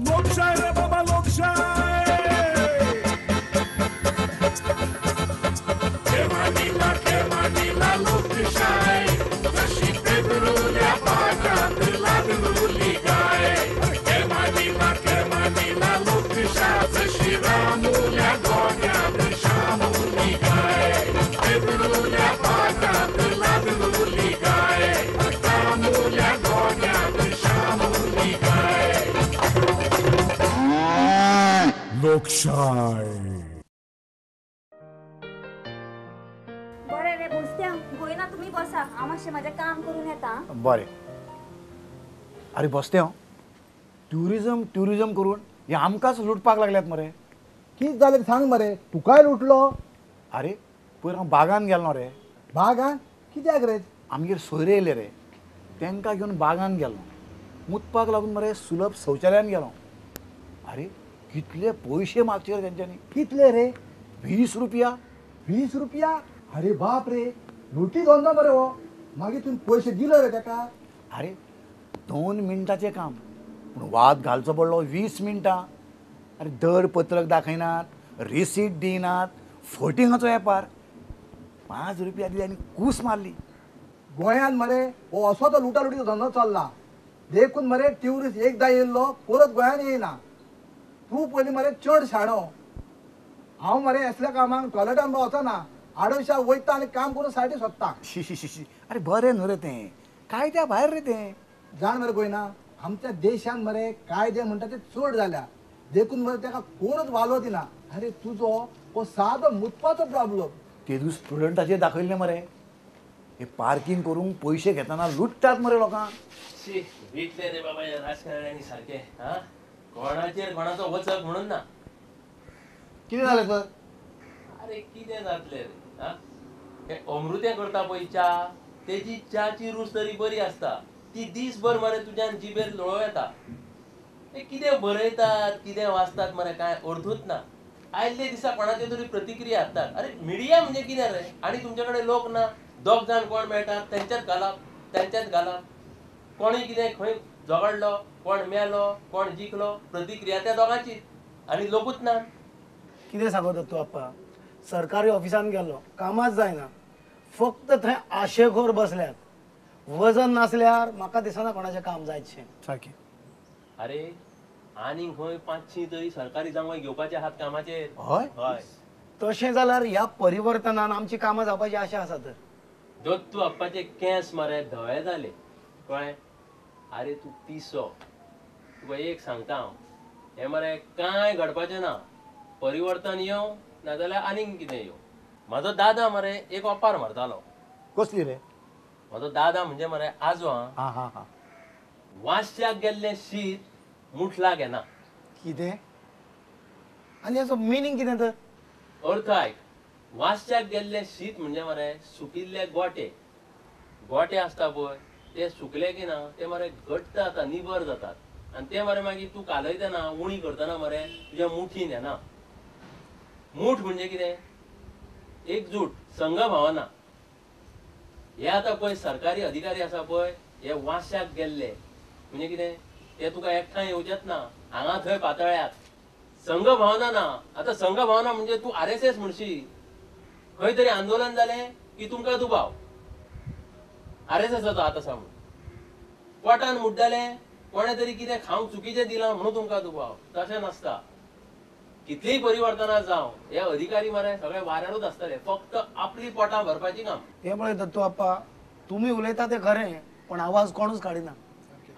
लोकशाय रे बाबा लोकशाय. केमानिला केमानिला लोकशाय, जशी पेदरुल्या पाटात लादलुली गाय. केमानिला केमानिला लोकशाय, जशी रामुल्या गोग्यात शामुली गाय. पेदरुल्या पाटात लादलुली गाय, रामुल्या गोग्यात शामुली गाय. लोकशाय. बरें रे बसत्या गोयना, तुमी बसा, हांव मातशें म्हाजें काम करून येता. बरें. अरे बसते हांव ट्युरिजम ट्युरिजम करून हे आमकांच लुटपाक लागल्यात मरे. कितें जालें सांग मरे, तुकाय लुटलो? अरे पयर हांव बागान गेलो रे. बागान कित्याक रे? आमगेर सोयरे येयले रे, तांकां घेवन बागान गेलो. मुतपाक लागून मरे सुलभ शौचालयान गेलो. अरे कितले पयशे मागचे रे तेंच्यांनी. कितले रे? 20 रुपया. 20 रुपया? अरे बाप रे, लुटी धंदो मरे हो. मागीर तुवें पयशे दिले रे तेका? अरे 2 मिनटाचें काम, पूण वाद घालचो पडलो 20 मिनटां. अरे दर पत्रक दाखयनात, रिसीट दिनात, फटिंगाचो वेपार. 5 रुपया दिले आनी कूस मारली. गोंयांत मरे हो असो तो लुटालुटीचो धंदो चल्ला, देखून मरे ट्युरिस्ट एकदां येयल्लो परत गोंयांत येयना. तूं पयलीं मरे चड शाणो. हांव मरे असल्या कामाक टॉयलेटान वचना, आडोशा वयता आनी काम करून सायडी सोदता. शी शी शी. अरे बरें न्हू रे तें, कायद्या भायर रे तें. जाण मरे गोयना, आमच्या देशान मरे कायदे म्हणटा ते चड जाल्या, देखून मरे तेका कोणूच वालो दिना. अरे तुजो हो सादो मुतपाचो प्रॉब्लम. ते दीस स्टुडंटाचेर दाखयल्लें मरे, हे पार्किंग करूंक पयशे घेतना लुट्टात मरे लोकांक. शी विकले रे बाबा ह्या राजकारण्यांनी सारके. हा, कोणाचेर कोणाचो वचक म्हणून ना. कितें जालें तर? अरे कितें जातलें रे? हा, हे अमृतें करता पळय च्या, तेजी च्याची रूच तरी बरी आसता, ती दीसभर मरे तुज्यान जिबेर लोळो येता. ते कितें बरयतात कितें वाचतात मरे कांय अर्थूच ना. आयिल्ले दिसा कोणाचे तरी प्रतिक्रिया हाडटात. अरे मिडिया म्हणजे कितें रे? आनी तुमचे कडेन लोक ना, दोग जाण कोण मेळटात तेंच्यात घालप तेंच्यात घालप. कोणी कितें खंय झगडलो, कोण मेलो, कोण जिखलो, प्रतिक्रिया त्या दोगांची आनी लोकूच ना. कितें सांगता तूं आप्पा? सरकारी ऑफिसान गेलो, कामाच जायना, फक्त थंय आशेखोर बसल्यात. वजन नासल्यार म्हाका दिसना कोणाचें काम जायतशें. सारकें. अरे आनीक खंय 500 तरी सरकारी जांवय घेवपाचे आहात कामाचेर. हय हय. तशें जाल्यार ह्या परिवर्तनान आमची कामां जावपाची आशा आसा तर. दत्तू आप्पाचे केंस मरे धवे जाले, कळ्ळें? अरे तूं पिसो, तुका एक सांगता हांव, हें मरे कांय घडपाचें ना. परिवर्तन येवं नाजाल्यार आनीक कितें येवं. म्हाजो दादा मरे एक ओपार मारतालो. कसली रे? म्हाजो दादा म्हणजे मरे आजो. हां हां हां. वाश्याक गेल्लें शीत मुठलाक येना. कितें? आनी हाचो मिनींग कितें तर? अर्थ आयक. वाश्याक गेल्लें शीत म्हणजे मरे सुकिल्ले गोटे. गोटे आसता पळय, ते सुकले की ना ते मरे घट्ट जाता, निबर जातात, आनी ते मरे मागीर तूं कालयतना उणी करतना मरे तुज्या मुठीन येना. मूठ म्हणजे कितें? एकजूट, संघ भावना. हे आतां पळय सरकारी अधिकारी आसा पळय, हे वाश्याक गेल्ले म्हणजे कितें, ते तुका एकठांय येवचेच ना, हांगा थंय पातळ्यात. संघ भावना ना. आतां संघ भावना म्हणजे तूं RSS म्हणशी, खंय तरी आंदोलन जालें की तुमकां दुबाव RSSाचो आतां आसा म्हूण. पोटान मुड्डलें, कोणें तरी कितें खावंक चुकीचें दिलां म्हणून तुमकां दुबाव. तशें नासता. कितलीय परिवर्तनां जावं, हे अधिकारी मरे सगळे वाऱ्यारूच आसतले, फक्त आपली पोटां भरपाची काम. हें पळय दत्तू आप्पा, तुमी उलयता तें खरें, पण आवाज कोणूच काडिना.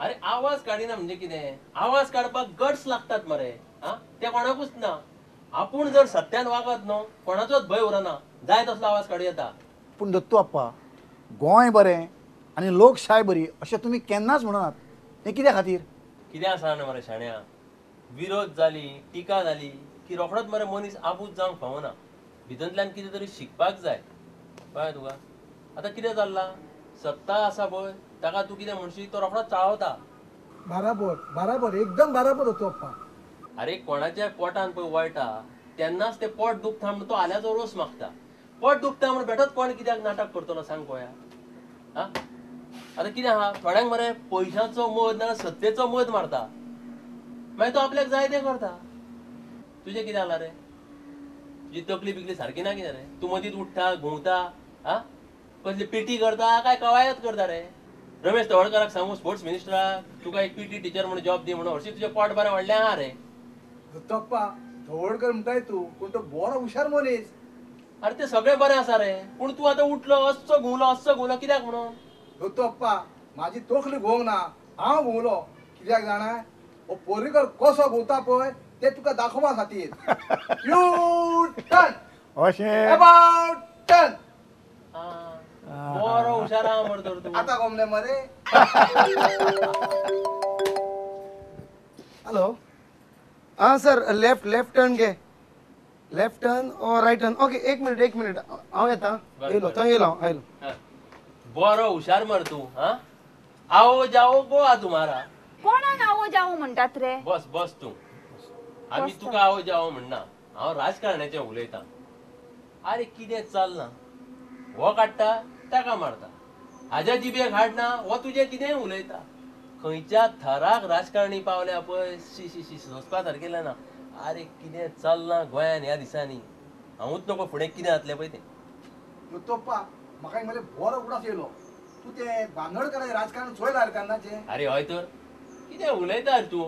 अरे आवाज काडिना म्हणजे कितें? आवाज काडपाक गट्स लागतात मरे. आं, ते कोणाकूच ना. आपूण जर सत्यान वागत न्हू, कोणाचोच भंय उरना, जाय तसलो आवाज काडूं येता. पूण दत्तू आप्पा, गोंय बरें आनी लोकशाय बरी अशें तुमी केन्नाच म्हणनात, हें कित्या खातीर? कितें आसा न्हू मरे शाण्या, विरोध जाली, टिका जाली की रोखडोच मरे मनीस आबूज जावंक फावना. भितरल्यान कितें तरी शिकपाक जाय. कळ्ळें तुका? आतां कितें चल्लां, सत्ता आसा पळय ताका तूं कितें म्हणशी तो रोखडोच चाळवता. बराबर बराबर, एकदम बराबर होतो अप्पा. अरे कोणाच्या पोटान पळय वळटा तेन्नाच ते पोट दुखता म्हणून तो आल्याचो रोस मागता. पोट दुखता म्हणून बेठोच कोण कित्याक नाटक करतलो सांग पळोवया. आं, आतां कितें आहा, थोड्यांक मरे पयशांचो मद नाजाल्यार सत्तेचो मद मारता. मागीर तो आपल्याक जाय तें करता. तुजें कितें जालां रे? तुजी तकली बिकली सारकी ना कितें रे? तूं मदींच उठ्ठा घुंवता, आ कसली पीटी करता काय कवायत करता रे? रमेश तवडकाराक सांगू स्पोर्ट्स मिनिस्टराक तुका एक पीटी टिचर म्हणून जॉब दी म्हणून. हरशीं तुजें पोट बरें व्हडलें आहा रे. दत्तप्पा तवडकर म्हणटाय तूं, पूण तो बरो हुशार मनीस. अरे ते सगळें बरें आसा रे, पूण तूं आतां उठलो अस्सो घुंवलो अस्सो घुंवलो कित्याक म्हणून? दत्तप्पा म्हाजी तकली घुंवंक ना, हांव घुंवलो. कित्याक जाणा, हो पर्रीकर कसो घुंवता पळय ते तुका दाखोवपा खातीर. यू टर्न अशें अबाउट टर्न. बरो हुशार आहा मरे तर तूं. आतां गमलें मरे. हॅलो, हां सर, लेफ्ट लेफ्ट टर्न घे. लेफ्ट टर्न और राइट टर्न. ओके, एक मिनिट एक मिनिट, हांव येता. येयलो थंय येयलो हांव, आयलो. बरो हुशार मरे तूं. हा आओ जाओ गोवा तुम्हारा. कोणाक आओ जाओ म्हणटात रे? बस बस तूं, आमी तुका आओ जाओ म्हणना, हांव राजकारणाचें उलयतां. अरे कितें चल्लां, हो काडटा ताका मारता, हाज्या जिबेक हाडना, हो तुजें कितेंय उलयता. खंयच्या थराक राजकारणी पावल्या पळय, शी शी शी, सोंसपा सारकेलें ना. अरे कितें चल्लां गोंयान ह्या दिसांनी, हांवूच नको फुडें कितें जातलें पळय तें. दत्तप्पा म्हाका एक मरे बरो उगडास येयलो, तूं तें बांदोडकराचें राजकारण चोयलां रे तेन्नाचें. अरे हय तर, कितें उलयता रे तूं?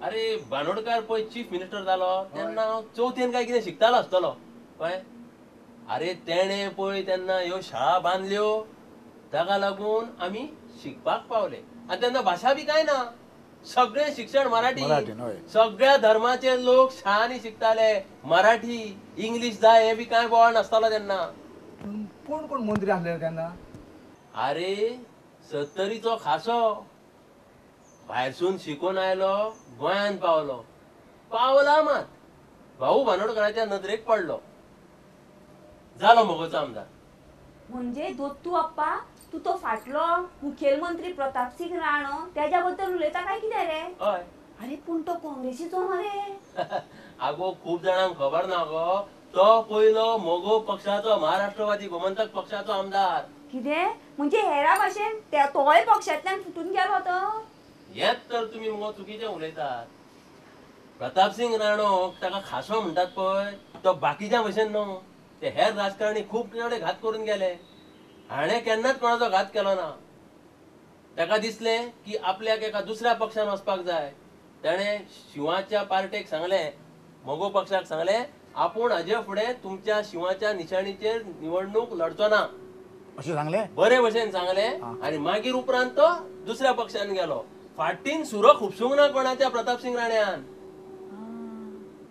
अरे बांदोडकार पळय चीफ मिनिस्टर जालो तेन्ना हांव चवथेन काय कितें शिकतालो आसतलो कळ्ळें. अरे तेणें पळय तेन्ना ह्यो शाळा बांदल्यो, ताका लागून आमी शिकपाक पावले. आनी तेन्ना भाशा बी कांय ना, सगळें शिक्षण मराठी. सगळ्या धर्माचे लोक शाळांनी शिकताले मराठी. इंग्लीश जाय हें बी कांय बोवाळ नासतालो तेन्ना. कोण कोण मंत्री आसले तेन्ना? अरे सत्तरीचो खासो भायरसून शिकून आयलो, गोंयान पावलो. पावला मात भाऊ बांदोडकराच्या नदरेक पडलो, जालो मगोचो आमदार. म्हणजे दत्तू अप्पा तूं तो फाटलो मुखेलमंत्री प्रतापसिंग राणो तेज्या बद्दल उलयता काय कितें रे? हय. अरे पूण तो काँग्रेसीचो मरे. आगो खूब जाणांक खबर ना गो, तो पयलो मगो पक्षाचो, महाराष्ट्रवादी गोमंतक पक्षाचो आमदार. कितें म्हणजे हेरा भाशेन तोय पक्षांतल्यान फुटून गेलो तो? हेच तर तुमी मुगो चुकीचें उलयतात. प्रतापसिंग राणो ताका खासो म्हणटात पळय, तो बाकीच्या भशेन न्हू. ते हेर राजकारणी खूब कडेन घात करून गेले, हाणें केन्नाच कोणाचो घात केलो ना. ताका दिसलें की आपल्याक एका दुसऱ्या पक्षान वचपाक जाय. ताणें शिंवाच्या पार्टेक सांगलें, मगो पक्षाक सांगलें, आपूण हाजे फुडें तुमच्या शिंवाच्या निशाणीचेर निवडणूक लढचो ना अशें सांगलें. बरे भशेन सांगलें. आनी मागीर उपरांत तो दुसऱ्या पक्षान गेलो. फाटीन सुरो खुपसूंक ना कोणाच्या प्रतापसिंग राण्यान.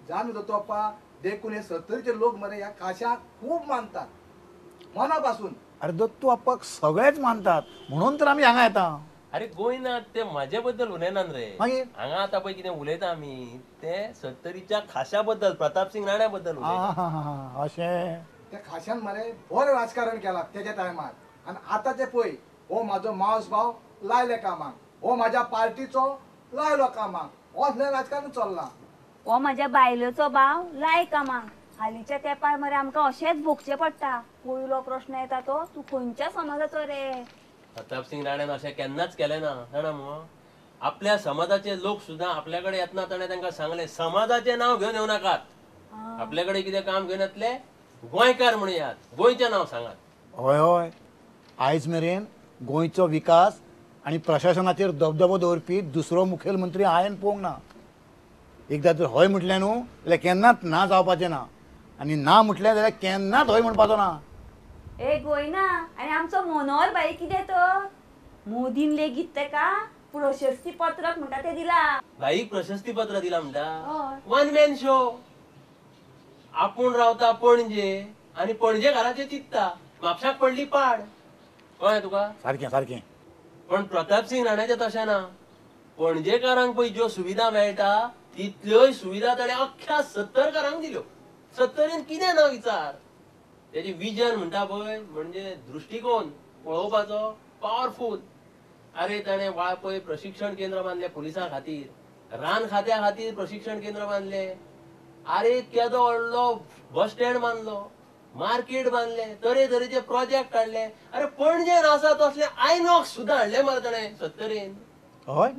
जाणू दत्तप्पा, देखून हे सत्तरीचे लोक मरे ह्या खाश्याक खूब मानतात मना पासून. अरे दत्तू आप्पाक सगळेच मानतात म्हणून तर आमी हांगा येता. अरे गोंयनात ते म्हाजे बद्दल उलयनात रे. मागीर हांगा आतां पळय कितें उलयता आमी ते सत्तरीच्या खाशा बद्दल, प्रतापसिंग राण्या बद्दल उलयता. अशें त्या खाश्यान मरे बरें राजकारण केलां तेज्या टायमार. आनी आतांचे पळय, हो म्हाजो मावस भाव लायले कामाक, हो म्हाज्या पार्टीचो लायलो कामाक, असलें राजकारण चल्लां. हो म्हाज्या बायलेचो भाव लाय कामाक. हालींच्या तेंपार मरे आमकां अशेंच भोगचें पडटा. पयलो प्रश्न येता तो तूं खंयच्या समाजाचो रे? प्रतापसिंग राण्यान अशें केन्नाच केलें ना जाणा मुगो. आपल्या समाजाचे लोक सुद्दां आपल्या कडेन येतना ताणें तांकां सांगलें, समाजाचें नांव घेवन येवं नाकात, आपल्या कडेन कितें काम घेवन येतले गोंयकार म्हणून येयात, गोंयचें नांव सांगात. हय हय, आयज मेरेन गोंयचो विकास आनी प्रशासनाचेर दबदबो दवरपी दुसरो मुखेलमंत्री हांवें पळोवंक ना. एकदां जर हय म्हटलें न्हू जाल्यार केन्नाच ना जावपाचें ना, आनी ना म्हटलें जाल्यार केन्नाच हय म्हणपाचो ना. ए गोयना, आनी आमचो मनोहर भाई कितें तो मोदीन लेगीत तेका प्रशस्ती पत्रक म्हणटा तें दिला. भाई प्रशस्ती पत्र दिला म्हणटा? One man show. आपूण रावता पणजे आनी पणजेकाराचें चिंतता, म्हापशाक पडली पाड. कळ्ळें तुका? सारकें सारकें. पण प्रतापसिंग राण्याचें तशें ना. पणजेकारांक पळय ज्यो सुविधा मेळटा तितल्योय सुविधा ताणें अख्ख्या सत्तरकारांक दिल्यो. सत्तरीन कितें ना विचार. तेजें विजन म्हणटा पळय, म्हणजे दृश्टिकोन पळोवपाचो पावरफूल. अरे ताणें वाळपय प्रशिक्षण केंद्र बांदलें पुलिसां खातीर, रान खात्या खातीर प्रशिक्षण केंद्र बांदलें. अरे केदो व्हडलो बस स्टँड बांदलो, मार्केट बांदले, तरेतरेचे प्रोजेक्ट काडले. अरे पणजेन आसा तसले आयनॉक्स सुद्दां हाडले मरे ताणें सत्तरीन. हय,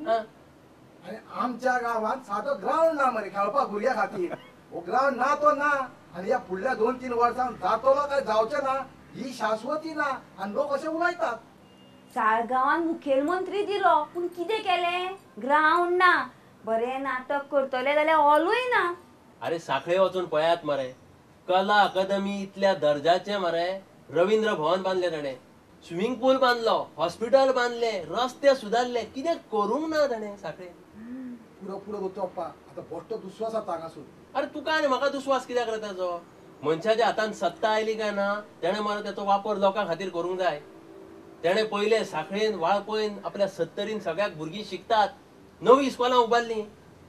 आनी आमच्या गांवांत सादो ग्रावंड ना मरे खेळपाक भुरग्यां खातीर. हो ग्रावंड ना तो ना, आनी ह्या फुडल्या 2-3 वर्सांक जातलो काय जावचें ना ही शाश्वती ना, आनी लोक अशें उलयतात. साळगांवान मुखेलमंत्री दिलो, पूण कितें केलें? ग्रावंड ना. बरें नाटक करतले जाल्यार हॉलूय ना. अरे साखळे वचून पळयात मरे, कला अकादमी इतल्या दर्जाचे मरे रवींद्र भवन बांदले ताणें, स्विमिंग पूल बांदलो, हॉस्पिटल बांदले, रस्ते सुदारले, कितें करूंक ना ताणें साखळे. पुरो पुरो दत्तू अप्पा, आतां बश्टो दुस्वास जाता हांगासून. अरे तुका आनी म्हाका दुस्वास कित्याक रे ताचो? मनशाच्या हातान सत्ता आयली काय ना तेणें मरे तेचो वापर लोकां खातीर करूंक जाय. तेणें पयलें साखळेन वाळपयन आपल्या सत्तरीन सगळ्याक भुरगीं शिकतात, नवी इस्कोलां उबारलीं,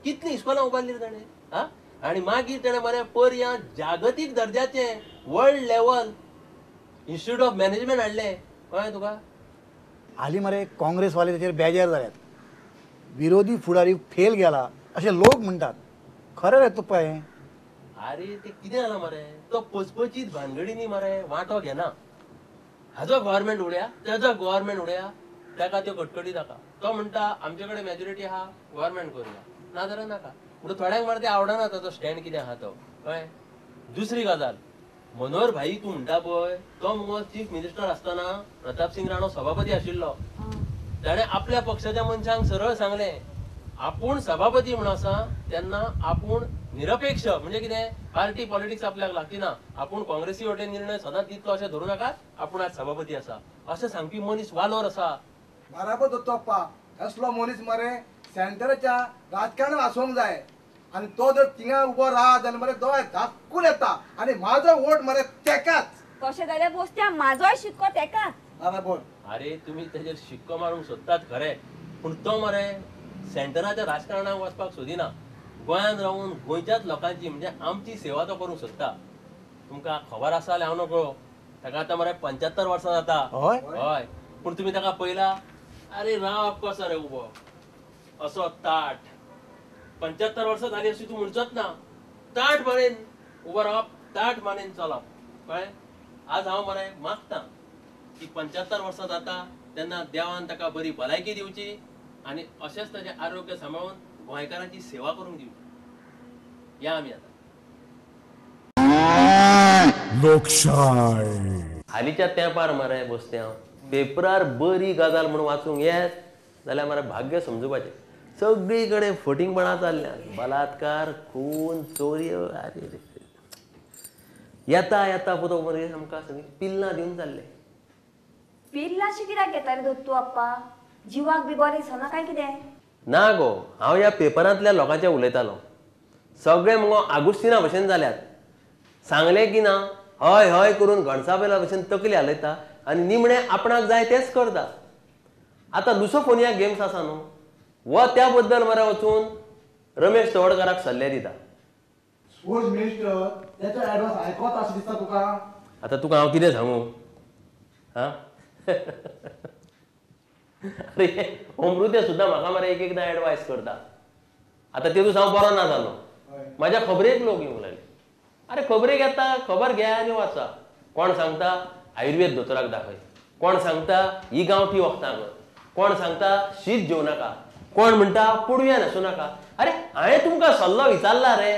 कितलीं इस्कोलां उबारलीं रे ताणें. हा, आनी मागीर तेणें मरे पर्यां जागतीक दर्जाचें world level institute of management हाडलें. कळ्ळें तुका? हालीं मरे काँग्रेसवाले तेचेर बेजार जाल्यात, विरोधी फुडारी फेल गेला अशें लोक म्हणटात. खरें रे तुका हें? अरे ते कितें जालां मरे, तो पचपचीत भानगडींनी मरे वांटो घेना. हाजो गव्हर्मेंट उडया, तेजो गव्हर्मेंट उडया, ताका त्यो कटकटी नाका. तो म्हणटा आमचे कडेन मेजॉरिटी आहा, गव्हर्मेंट करुया, नाजाल्यार नाका. पूण थोड्यांक मरे ते आवडना ताचो स्टँड कितें आहा तो. कळ्ळें? दुसरी गजाल, मनोहर भाई तूं म्हणटा पळय, तो मुगो चीफ मिनिस्टर आसतना प्रतापसिंग राणो सभापती आशिल्लो. ताणें आपल्या पक्षाच्या मनशांक सरळ सांगलें, आपूण सभापती म्हूण आसा तेन्ना आपूण निरपेक्ष, म्हणजे कितें पार्टी पॉलिटिक्स आपल्याक लागची ना, आपूण काँग्रेसी वटेन निर्णय सदांच दितलो अशें धरूं नाकात, आपूण आज सभापती आसा अशें सांगपी मनीस वालोर आसा. बराबर दत्तू अप्पा, असलो मनीस मरे सेंटराच्या राजकारणात आसूंक जाय. आनी तो जर थिंगा उबो राहत जाल्यार मरे दोळे धाकून येता, आनी म्हाजो वोट मरे तेकाच. तशें जाल्यार बसत्या म्हाजोय शिक्को तेकाच. बराबर. अरे तुमी तेजेर शिक्को मारूंक सोदतात खरें, पूण तो मरे सेंटराच्या राजकारणाक वचपाक सोदिना. गोंयांत रावून गोंयच्याच लोकांची म्हणजे आमची सेवा तो करूंक सोदता. तुमकां खबर आसा जाल्यार हांव नकळो, ताका आतां मरे 75 वर्सां जाता. हय हय, पूण तुमी ताका पळयला? अरे राव कसो रे उबो असो ताट. 75 वर्सां जाली अशी तूं म्हणचोच ना. ताट मानेन उबो रावप, ताट मानेन चलप. कळ्ळें? आज हांव मरे मागता की 75 वर्सां जाता तेन्ना देवान ताका बरी भलायकी दिवची आनी अशेंच ताचें आरोग्य सांबाळून गोंयकारांची सेवा करूंक दिवची. या आमी आतां लोकशाय. हालींच्या तेंपार मरे बसते हांव पेपरार बरी गजाल म्हूण वाचूंक येत जाल्यार मरे भाग्य समजुपाचें. सगळी कडेन फटींगपणां चल्ल्यात, बलात्कार, खून, चोरी. अरे रे येता येता पुतो मरे आमकां सगळीं पिल्लां दिवन चल्ले. पिल्लां कित्याक घेता रे दत्तू अप्पा? जिवाक बी बरें दिसना काय कितें? ना गो, हांव ह्या पेपरांतल्या लोकांचें उलयतालो. सगळे मुगो आगुस्तिना भशेन जाल्यात. सांगलें की ना हय हय करून घणसाबेला भशेन तकली हालयता आनी निमणें आपणाक जाय तेंच करता. आतां लुसोफोनिया गेम्स आसा न्हू, व त्या बद्दल मरे वचून रमेश तवडकाराक सल्ले दिता. स्पोर्ट्स मिनिस्टर तेचो एडवायस आयकोत अशें दिसता तुका? आतां तुका हांव कितें सांगू? आं, अरे अमृते सुद्दां म्हाका मरे एक एकदां एडवायस करता. आतां तेदूस हांव बरो ना जालो, म्हाज्या खबरेक लोक येवंक लागले. अरे खबरेक येता, खबर घे आनी वाचा. कोण सांगता आयुर्वेद दोतोराक दाखय, कोण सांगता ही गांवठी वखदां कर, कोण सांगता शीत जेवं नाका, कोण म्हणटा पुडव्या न्हेसूं नाका. अरे हांवें तुमकां सल्लो विचारला रे,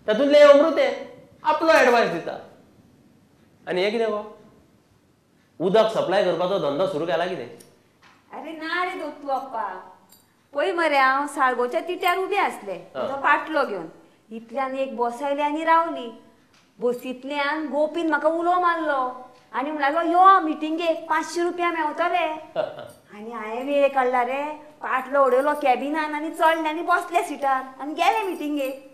तातूंतलें अमृतें आपलो एडवायस दिता. आनी हें कितें गो, उदक सप्लाय करपाचो धंदो सुरू केला कितें? अरे ना रे दत्तू अप्पा, पळय मरे हांव साळगोच्या तिट्यार उबें आसलें म्हजो पाटलो घेवन. इतल्यान एक बस आयली आनी रावली. बसींतल्यान गोपीन म्हाका उलो मारलो आनी म्हणालो यो मिटिंगेक 500 रुपया मेवतले. आनी हांवें वेळ काडला रे, पाटलो उडयलो कॅबिनान आनी चडलें आनी बसलें सिटार आनी गेलें मिटिंगेक.